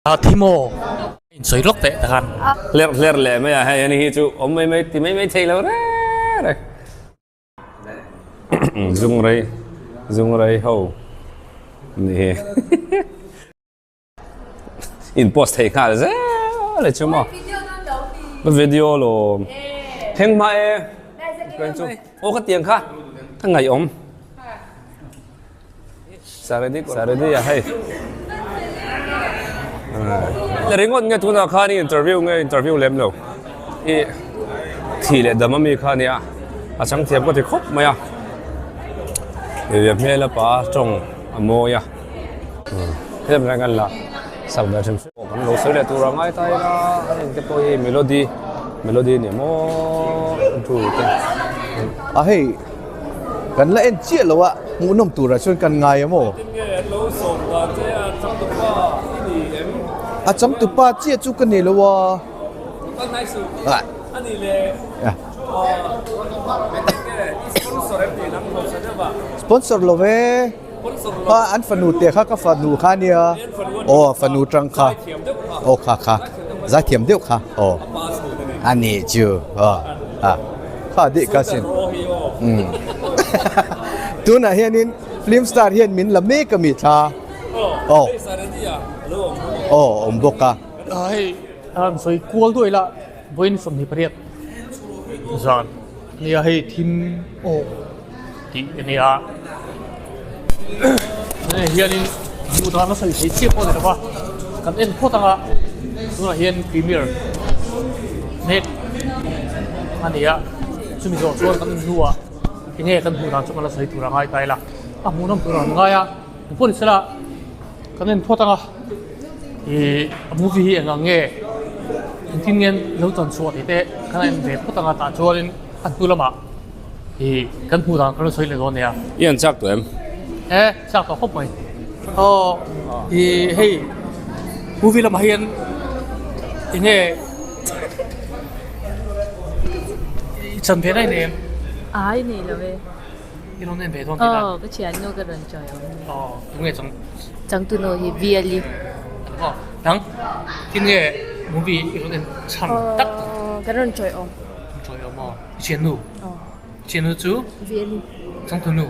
A thi maw? In sawi lawk teh takhan. Hlerh hlerh leh mai a, hei ani hi chu awm mai mai ti mai mai thei lo reng reng. Zung rei, zung rei ho ni hi. In post thei nghal zel e chu maw. Video lawm. Thleng hma e. Aw ka tiang kha ka ngaihawm. Saredi Saredi a hei ringawt nge tunah khan i interview nge interview lem lo i thih leh dam ami kha ania a chang thiam ka ti khawp mai a ih hmel a pa tawng a mawi a hemi reng an la sak ve hrim hrim kan lo sawi leh tur a ngai ta ila heng te pawh hi melody melody a ni maw tu te a hei. Kan la en chiah lo a, hmuhnawm turah chuan kan ngai a maw? A changtupa chiah chu ka nei lo a. Sponsor lo ve. Pa an fanu te kha ka fanu kha nia. Aw fanu tang kha. Aw kha kha. Zaithiam deuh kha. Aw. Ani chu. Aw. Kha dih ka sin. Tunah hianin film star hian min la mek a mi thla. Aw. Aw awm bawk a. Hei an sawi kual duai la vawiin 28 zan ania hei thim aw tih a nia. Hei hianin hmuh dan a sawi thei chiah pawh a ni lo va, kan en phawt ang a, tunah hian premier mek a ni a, chumi zawh chuan kan en hnuah enge kan hmuh dan chu kan la sawi tur a ngai ta ila, a hmuhnawm tur an ngai a, engpawh ni sela kan en phawt ang a, ih a movie hi eng ang nge engtin nge lo chan chhuah tih te kan en ve phawt ang a tah chuanin a hnu lamah. Hi kan hmuh dan kan rawn sawi leh dawn nia. I an chak tawh em? E, chak tawh khawp mai. Aw, i hei movie lamah hian enge i chan ve daih nei em? Ai nei lo e. I rawn en ve dawn tih dan? Aw, ka thiannu ka rawn chawi awm nia. Aw, tunge chang? Changtunu hi Biali. Aw, dang tinge movie i rawn en chhan tak? Aw, ka rawn chawi awm. Chawi awm aw. I thiannu? I thiannu chu? Veli. Changtunu?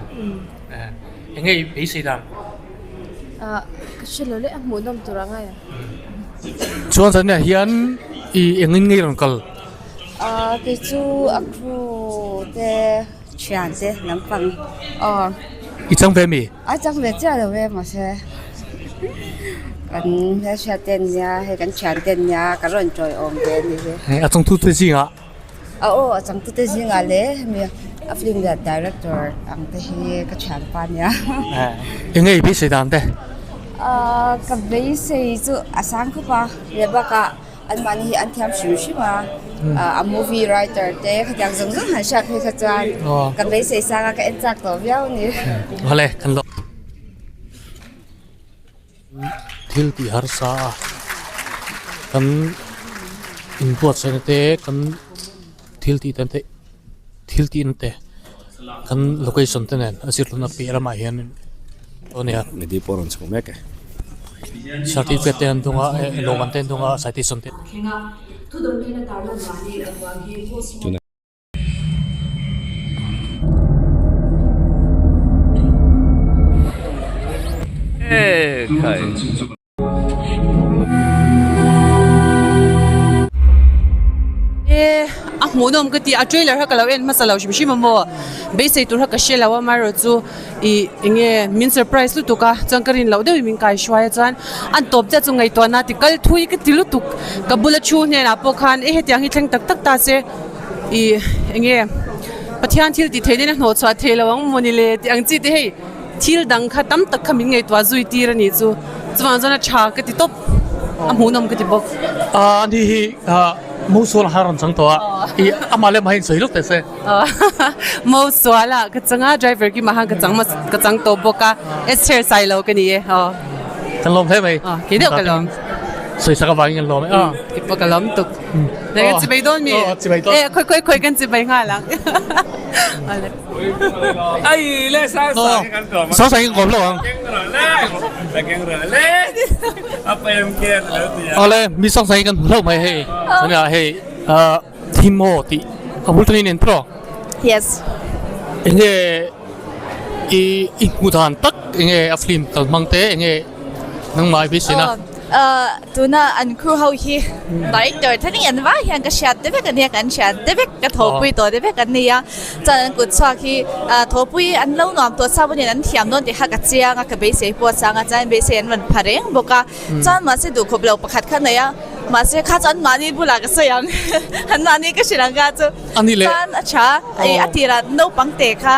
Eng nge i beisei dan? Ka hre lo le, a hmuhnawm tur a ngai ang. Chuan zan ah hian i engin nge i rawn kal? Kei chu a crew te thian te lampang aw. I chang ve mi? A chang ve chiah lo e mahse kan hmelhriat te an nia hei kan thian te an nia ka rawn tawiawm ve a ni hi. A changtu te zingah A aw a changtute zingah leh hemi a film leh director ang te hi ka thianpa ania. Eng nge i beisei dan te? Ahh ka beisei chu a sang khawp a, leh bakah anmahni hi an thiam hrim hrim a, a movie writer te khatiang zawng zawng han hriat phei kha chuan ka beisei sang a ka en chak tawh viau a ni. Awle kan lo. Thil tih harsa a kan inbuatsaihna te kan thil tih dan te thil tih na te kan location te nen a zir hlawm a piah lamah hian aw nia Medi pawh a rawn chho mek e. Certificate te an dawng a lawmman te an dawng a citation te. E a hmuhnawm ka ti a trailer kha ka lo en hmasa lo hrim hrim a maw beisei tur kha ka hre lo a amaherawhchu ih enge min surprise lutuk a chuan ka rin loh deuhin min kai hruai a chuan an tawp chiah chu ngaihtuahna ti kal thui ka ti lutuk ka bula thu hnenah pawh khan e hetiang hi thleng tak tak ta se ih enge Pathian thil tih theih nen a hnawh chhuah thei lo ang mawni le tih ang chi te hei thil dang kha tam tak kha min ngaihtuah zui tir a nih chu chuvang chuan a tha ka ti tawp a hmuhnawm ka ti bawk. A ni hi Mosual a rawn chang tawh a ih amah leh amah hi insawi lawk teh se. Mosual a ka chang a driver ki mah khan ka chang ka chang tawh bawk a Esther Sailo ka ni e aw. Kan lawm hle mai. Aw kei deuh ka lawm. Sawisak avangin kan lawm e a. Kei pawh ka lawm tuk. Nai kan chibai dawn mi? Aw chibai dawn. E khawi khawi khawi kan chibai nghal ang. Ai le sang sang kan kawm. Sang sang kan kawm lo ang. Keng rawh le. Keng rawh le. Awle mi sang sang hi kan hmu hlauh mai hei tunah hei thim aw tih a bul tangin en tawh Yes. Enge i i hmu dan tak enge a film kal hmang te enge nangmah i beisei na. Tuna an crew ho hi director thleng an vai hian ka hriat te vek ania kan hriat te vek ka thawhpui tawh te vek an ni a chuan an kut chhuak hi thawhpui an lo nuam tawh chauh anian an thiam dawn tih kha ka chiang a ka beisei pawh a chang a chuan beisei an rawn pha reng bawk a chuan mahse duhkhawp lo pakhat kha nei a mahse kha chu an mahni bulah ka sawi ang an mahni ka hrilh ang kha chu chuan a tha a tirah naupang te kha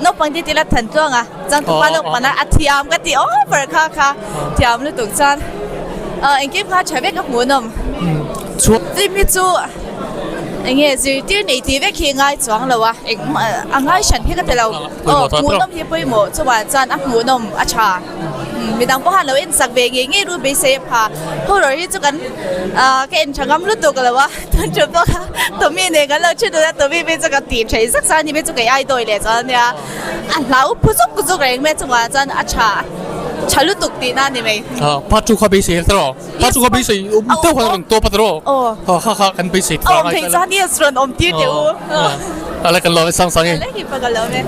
naupang te tila than tluang a. Chuan tupa naupana a thiam ka ti over kha kha thiam lutuk chuan engkim kha tha vek a hmuhnawm. Film hi chu enge zirtir nei tih vek hi ngai chuang lo a a ngai hran hi ka ti lo aw hmuhnawm hi pawimawh chuvang chuan a hmuhnawm a tha midang pawh khan lo en sak ve ngei ngei ru beisei a pha horror hi chu kan ka en tha ngam lutuk lo a tun ṭum pawh kha Tommy nen kan lo ṭhi dun a Tommy phei chu ka tih theih zak zak a ni phei chu kei ai dawi leh chuan a nia. A hlau phu zuk zuk reng mai chungah chuan a tha tha lutuk tihna a ni mai. Part 2 kha beisei hel tawh Part 2 kha beisei awm deuh khan a rawn tawp a tawh aw kha kha kan beisei thar ngai ta chuan yes rawn awm tir teh u ala kan lawm e sang sang e ala hi pa ka lawm e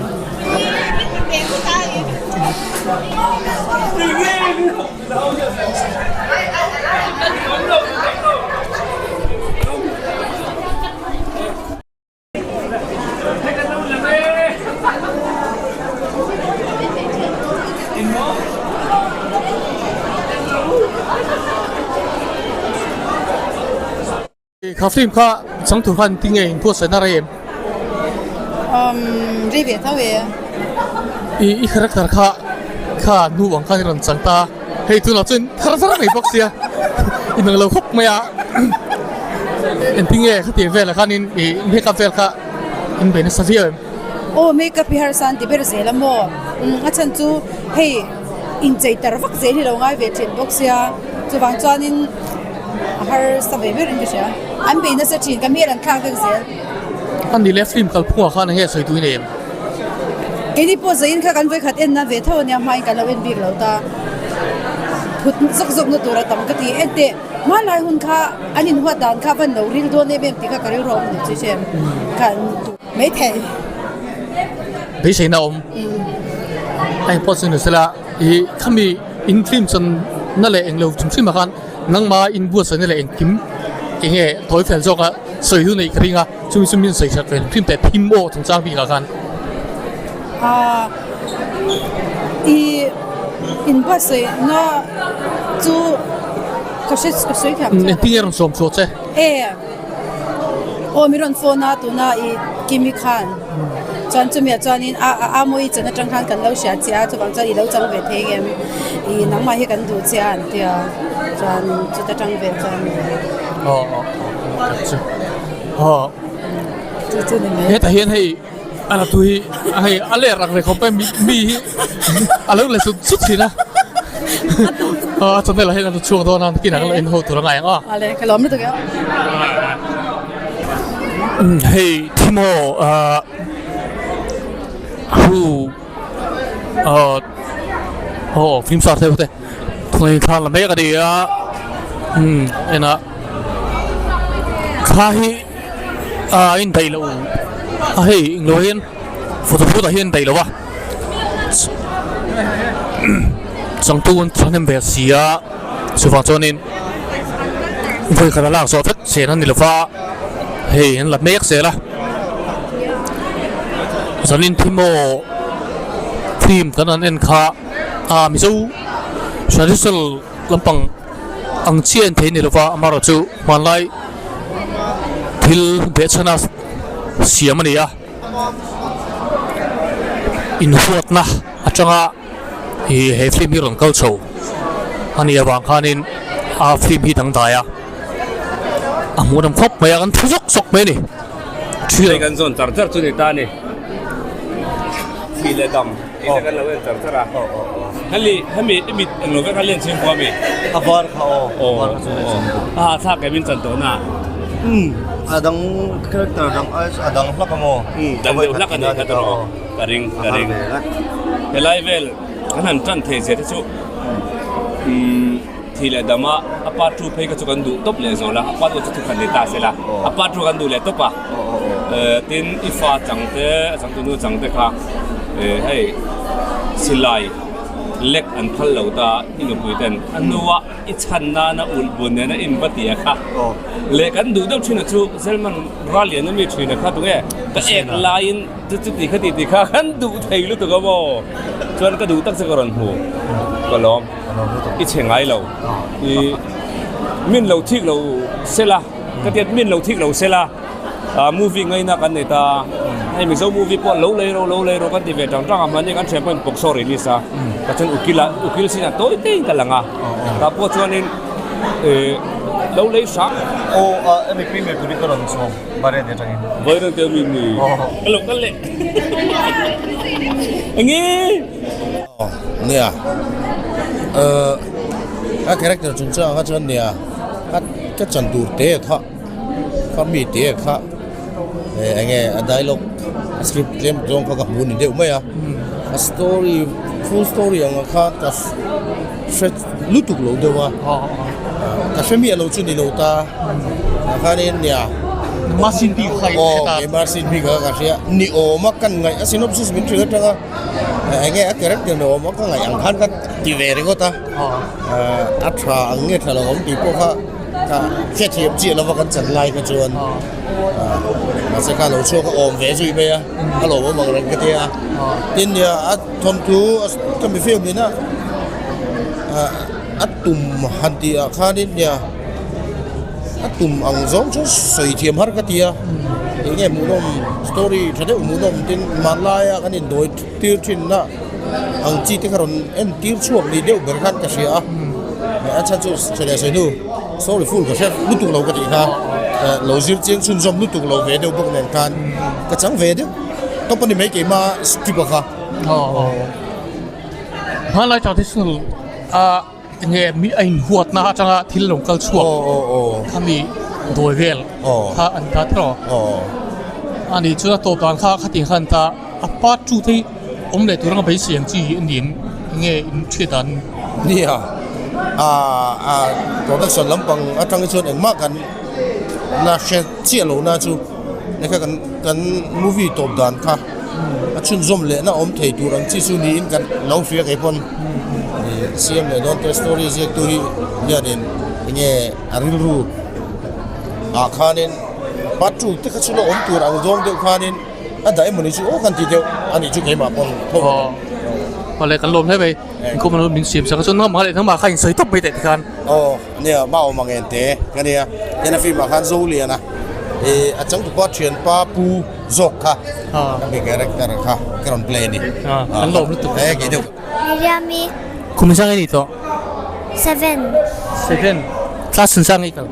Kha film kha chang tur khan tinge in buatsaih na rei em? Um, rei ve tho e. I i character kha kha nu ang khan i rawn chang ta. Hei tunah chuan thar thar mai bawk sia inang lo khawp mai a engtin nge khatiang velah khanin ih makeup vel kha in bei nasa viau em? Aw makeup hi harsa an ti ber zel a maw a chhan chu hei inchei tar vak zel hi lo ngai ve thin bawk sia chuvang chuanin a harsa ve ber in ka hria an bei nasa thin ka hmel an thlak vek zel. A ni le film kalphungah khan enge sawi tui nei em? Keini pawh zain kha kan vawikhat en na ve tho ania hmain kan lo en bik lo ta. Phut zawk zawk na tur a tam ka ti en teh hmanlai hun kha an in huat dan kha van lo ril dawn em em tih kha ka rilru a awm lo chu hrem kha an duh mai thei. Beiseina a awm a engpawh chu ni sela ih khami in film chan na leh englo chung hrim ah khan nangma in buatsaihna leh engkim enge tawi fel zawk a sawi hu neih ka ring a chumi chu min sawi that ve hrim teh thim aw chungchang bikah khan. Aaa i in buatsaihna chu ka hre ka sawi thiam chiah lo. Engtin nge rawn sawm chhuah che? E aw min rawn phone a tuna i Kimi khan chuan chumi ah chuanin a a mawi chan atang khan kan lo hria che a chuvang chuan i lo chang ve thei em i nangmah hi kan duh che a an ti a chuan chuta tang ve chuan aw aw chu aw chu chu ni mai hetah hian hei a la tu hi hei a ler ang reng khawp mai mi hi a lo let sut sut thin a a channel ah hian a lo chhuak dawn a nakinah kan lo en ho tur a ngai ang a ale ka lawm lutuk e hei thimaw ah crew ah aw film star te thawmhnaw thla la mek a ni a umm enah thla hi ah a indaih loh a hei englo hian photo booth ah hian a indaih lo a changtu an thahnem ve si a chuvang chuanin vawi khat a lak zawh vek chen a ni lova hei an la mek zel a zanin thim aw film kan han en kha ah mizo traditional lampang ang chiah en thei a ni lova amaherawhchu hmanlai thil behchhana siam a ni a inhuatna atanga ih he film hi rawn kal chho a nih avang khanin a film hi dangdai a a hmuhnawm khawp mai a kan thu zawk zawk mai a ni. Hei kan zawn char char chu ni ta a ni thih leh dam tih te kan lo en char char a heli hemi i mit englo vek a len chhing pawh a mi a var kha aw a var kha chu len chhing a hahthlak em in chan tawh na umm a dang character dang ai chu a dang hlak a maw dang deuh hlak a ni kha tawh ka ring ka ring helai vel kan han tan thei zia te chu umm. Thih leh dama a part 2 phei kha chu kan duh tawp leh zawl a, a part 1 chu thukhat ni ta se la, a part 2 kan duh leh tawp a. Tin, i fa changte, a changtunu changte kha hei silai lek an phal lo ta i nupui ten a hnua i chhan nana ulh bun nena in va ti a kha leh kan duh deuh thin a chu Zelman Ralian a mi thin a kha tunge ka ek laiin Chu chuti kha ti ti kha kan duh thei lutuk a maw? Chuan ka duh tak che ka rawn hmu. Ka lawm. I chhe ngai lo. I min lo thik lo sela. Ka tiat min lo thik lo sela. Movie ngaina kan nei ta. Hei Mizo movie pawh lo lei ro lo lei ro kan ti ve tang tang a. Mahni kan thian pawhin Pawksaw release a. Ka chuan ukil a ukil sinah tawi teiin ka lang a. Tah pawh chuanin lo lei hrang. Aw a hemi premier turin ka rawn sawm. Bahrain atangin. Bahrain te mi ni. Ka lo kal leh. Enge? Nia. Uh, a character chung chang kha chuan nia ka ka chan tur te kha kha mi te kha enge a dialogue a script tlem zawng kha ka hmu ni deuh mai a a story full story ang kha ka hre lutuk lo deuh a ka hre miah lo chu ni lo ta tah khanin nia Marcin bik kha i hre ta aw Marcin bik kha ka hria ni awm a kan ngaih a synopsis min hrilh atanga enge a character ni awm a ka ngaih ang khan ka ti ve ringawt a a tha ang nge tha lo ang tih pawh kha ka hrethiam chiah lova kan chan lai kha chuan mahse kha lo chhuak a awm ve zui mai a a lawmawm ang reng ka tia tin nia a thawnthu ka mi film in a a tum han tih ah khanin nia a tum ang zawng chu sawi thiam har ka ti a eng nge hmuhnawm story tha deuh hmuhnawm tin hmanlaia kan indawi tir thin na ang chi te kha rawn en tir chhuak ni deuh ber khan ka hria a a chhan chu sawi leh sawi hnu story full ka hre lutuk lo ka tih kha lo zir chiang chhunzawm lutuk lo ve deuh bawk nen khan ka chang ve deuh tawp a ni mai keimah script a kha. Hmanlai traditional a enge mi a inhuatna atanga thil lo kal chhuak khami dawi vel kha an ta tawh a ni chuan a tawp dan kha khatiang khan ta a part 2 te hi awm leh tur anga beisei ang chi hi a ni em enge in hriat dan nia a a production lampang atang hi chuan engmah kan la hre chiah lo na chu hei kha kan kan movie tawp dan kha a chhunzawm leh na awm thei tur ang chi chu niin kan lo hria kei pawn siam leh dawn te story ziak tu hi hianin enge a rilru ah khanin part 2 te kha chu la awm tur ang zawng deuh khanin a dah emawni chu aw kan ti deuh a nih chu keimah pawn tho awle kan lawm hle mai inkhawm an min siam sak a chuan nangmah leh nangmah kha in sawi tawp mai teh tikhan aw nia mau mang en te ka nia hena film ah khan Zoliana ih a changtupa thianpa pu zawk kha ka mi character kha ka rawn play a ni an lawm lutuk e kei deuh Miriami Kum zang i ni tawh? Seven. Seven. Class in zang i kal?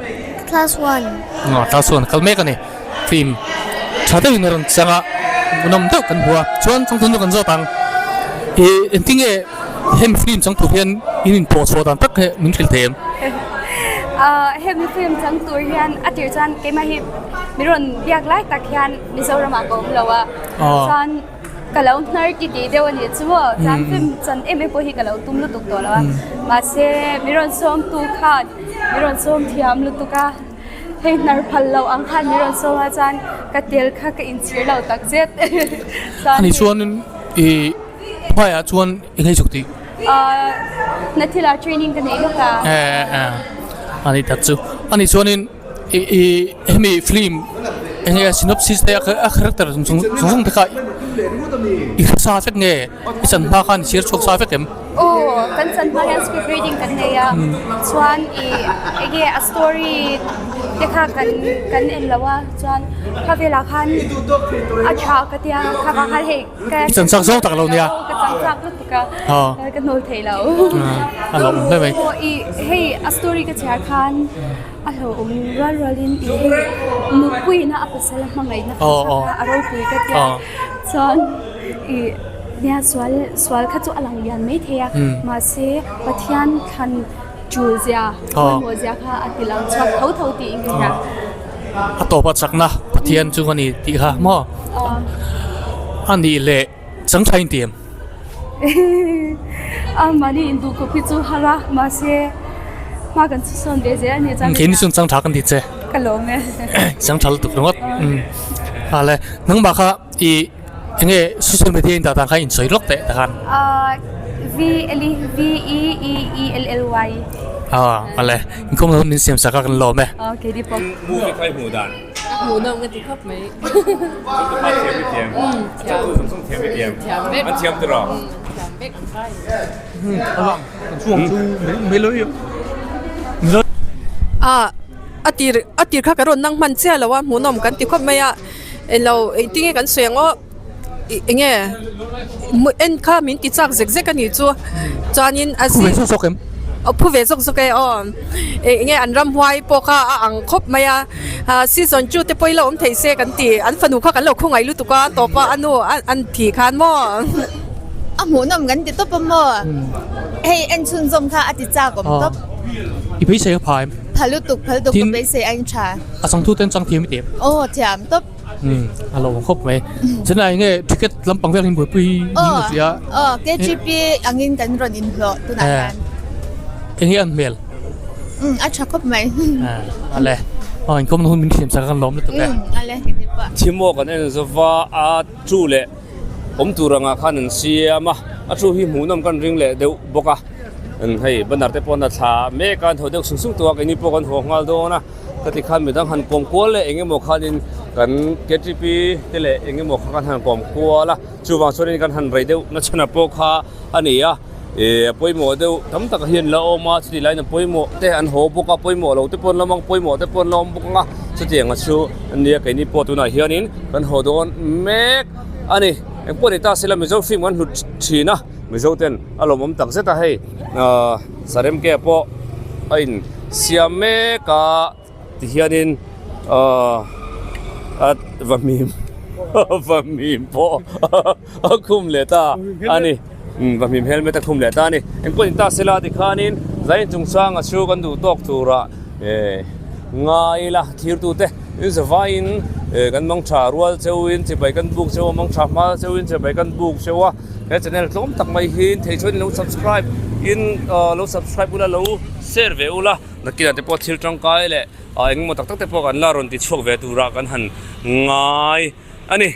Class one. Aw class one kal mek a ni. Film tha deuhin a rawn chang a, hmuhnawm deuh kan hmu a. Chuan changthun chu kan zawt ang. Ih engtinge hemi film chang tur hian in inpawh chhuah dan tak hi min hrilh thei em? Ahh hemi film chang tur hian a tir chuan keimah hi min rawn biak lai tak hian Mizoram ah ka awm lo a chuan ka lo hnar ti tih deuh a nih chu maw chuan film chan em em pawh hi ka lo tum lutuk tawh lo a mahse min rawn sawm tu khan min rawn sawm thiam lutuk a hei hnar phal loh ang khan min rawn sawm a chuan ka tel kha ka inchhir lo tak zet chuan Ani chuanin ih hmaiah chuan eng hei chuk tih? Ahh hna thila training ka nei lawk a. Eh eh ani tak chu ani chuanin ih ih hemi film eng nge synopsis te a character zawng zawng te kha i hre sa vek nge i chan hma khan i chhiar chhuak sa vek em? Aw kan chan hma hian script reading kan nei a chuan ih enge a story te kha kan kan en lo a chuan khawvelah khan a tha ka tia kha vang khan hei I chan chak zawng tak lo nia. Ka chan chak lutuk a. Ka hnawl thei lo. A lo awm hle mai. Aw i hei a story ka chhiar khan a hlauhawm rual rual in i hei nupui na a pasal a hmangaihna kha kha a ropui ka tia. Chuan i nia sual sual kha chu a lang lian mai thei a. Mahse Pathian thlan tul zia pawimawh zia kha a ti lang chhuak tho tho tiin ka hria. A tawp a chakna Pathian chu a ni tih kha maw? A nih leh changtha in ti em? A mahni induhkhawp hi chu har a, mahse. Hma kan chu sawn ve zel a ni chuan. Keini chuan chang tha kan ti che. Ka lawm e. Chang tha lutuk ringawt. Ale nangmah kha i enge social media in dah dan kha in sawi lawk teh takhan. V L E V E E E L L Y. A ale inkhawm lo min siam sak a kan lawm e. Okay di pawh. Movie kha i hmuh dan. Hmuh nawm ka ti khawp mai. Thiam i thiam. Thiam. Thiam i thiam. An thiam tiraw? Thiam vek an vai. A a tir a tir kha ka rawn nang hman chiah lo a hmuhnawm kan ti khawp mai a englo engtin nge kan sawi ang aw ih eng nge en kha min ti chak zek zek a nih chu chuanin a Phu ve zawk zawk em? Aw phu ve zawk zawk e aw eng nge an ramhuai pawh kha a ang khawp mai a ah season two te pawh ila awm thei se kan ti an fanu kha kan lo khawngaih lutuk a tawp a a nu an thih khan maw. A hmuhnawm kan ti tawp a maw? Hei en chhunzawm kha a ti chak awm tawp. I beisei a pha em? Pha lutuk, pha lutuk ka beisei a in tha. A changtu ten chang thiam i ti em? Aw thiam tawp. Umm a lo awm khawp mai. Chennai ah enge ticket lampang vel hi buaipui niin ka hria. Aw KGP angin kan rawn inhlawh tunah hian. Enge an hmel? Umm a tha khawp mai. Ale aw inkhawmna hun min thiam sak a kan lawm lutuk e. Umm ale kei pawh. Thimawk an en zova a chu leh. Awm tur angah khan an siam a, a thu hi hmuhnawm kan ring leh deuh bawk a, hei banner te pawh an la thla mek a, an thaw deuh sung sung tawh a, keini pawh kan haw nghal dawn a, khati khan midang han kawm kual leh eng emaw khanin kan ktp te leh eng emaw kha kan han kawm kual a, chuvang chuanin kan han rei deuh na chhan ah pawh kha a ni a, ih a pawimawh deuh tam tak hi an la awm a, chutih laiin a pawimawh te an haw bawk a, pawimawh lo te pawh an la awm ang, pawimawh te pawh an la awm bawk ang a, chutiang a chu a nia keini pawh tunah hianin kan haw dawn mek. A ni, engpawh ni ta sela Mizo film kan hlut thin a, Mizo ten a lawmawm tak zet a hei ahh Saremke pawh a in siam mek a tihianin ahh a vahmim vahmim pawh a khum leh ta a ni umm vahmim helmet a khum leh ta a ni engpawh ni ta sela tikhanin zain chungchanga chu kan duh tawk turah eh ngai ila thirtute. In zavaiin kan mang tha rual cheuhin chibai kan buk cheu a, mang tha hma cheuhin chibai kan buk cheu a, he channel tlawm tak mai hi thei chuan lo subscribe in lo subscribe ula lo share ve ula nakinah te pawh thil tangkai leh engemaw tak tak te pawh kan la rawn ti chhuak ve turah kan han ngai a ni.